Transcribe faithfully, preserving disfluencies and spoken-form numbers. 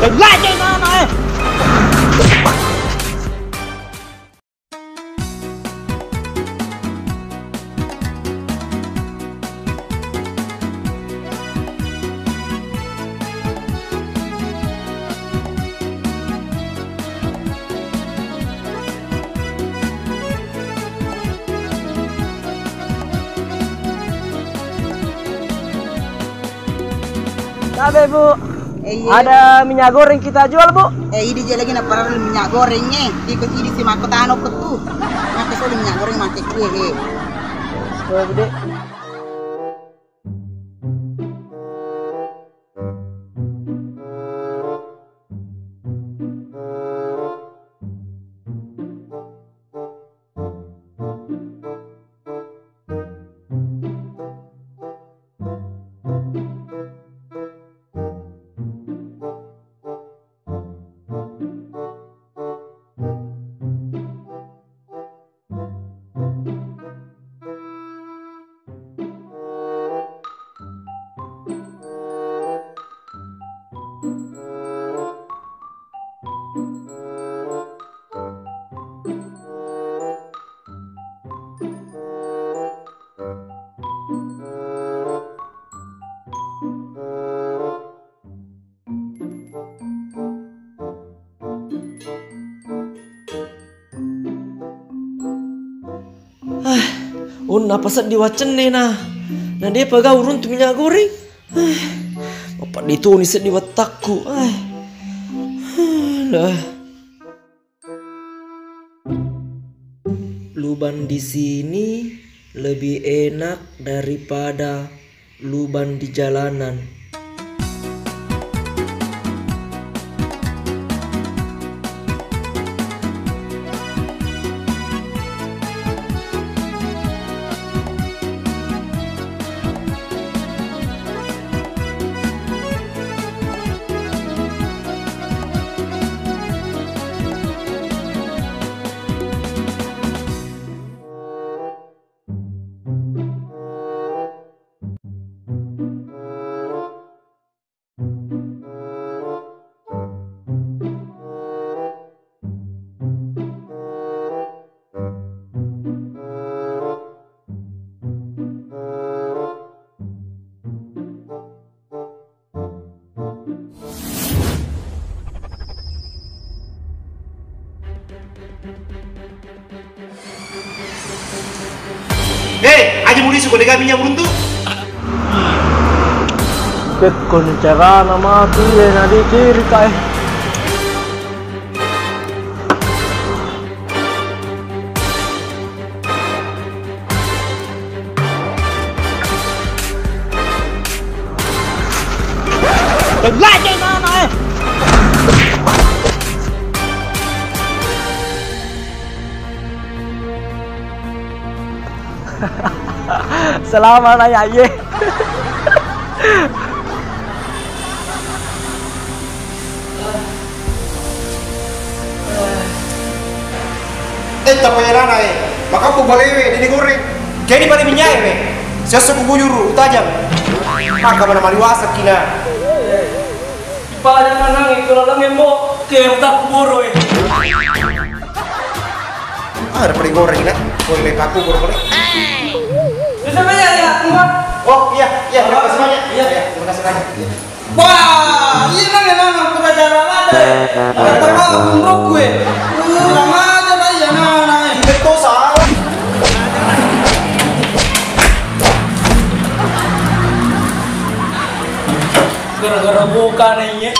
Lajeng nana, eh. Tabe, Bu. Eh, iya. Ada minyak goreng kita jual, Bu? Eh, idi je lagi naparellu minyak goreng, eh. Iko idi si mako tano ko tu. Maka soli minyak goreng make kue, eh. Oh, gede. Ah, onna apa seddi waccenne na, na depa gau runtu minyak goreng. Ah, mapaddi toni seddi wettakku. Ah, lah. Lubang di sini lebih enak daripada lubang di jalanan. Eh, aja mulisu ko dega minyak buruntu. Pekkoni carana matu ye na dikiri ka, eh. Lajeng nana, eh. Selama nanya ye. Eh, tapoyarana, eh. Makappu balewe, dede goreng. Jadi pada minyak, eh. Siasso ku bujuru, utajang. Maka mana maliwasa kina. Pada manang itu lalang embo, ke utak kuboro, eh. Ah, ada paling goreng, eh. Goreng paku, goreng, goreng. Bisa banyak ya, Mbak? Oh, iya, iya, terima kasih banyak. Iya. Iya, terima kasih banyak. Iya. Wah, iya, nang, nang, nang, kurang ajar ada, eh. Ada apa, bro, gue? Kurang ajar, iya, nang, nang. Betul, salah. Gara-gara buka, nang, iya.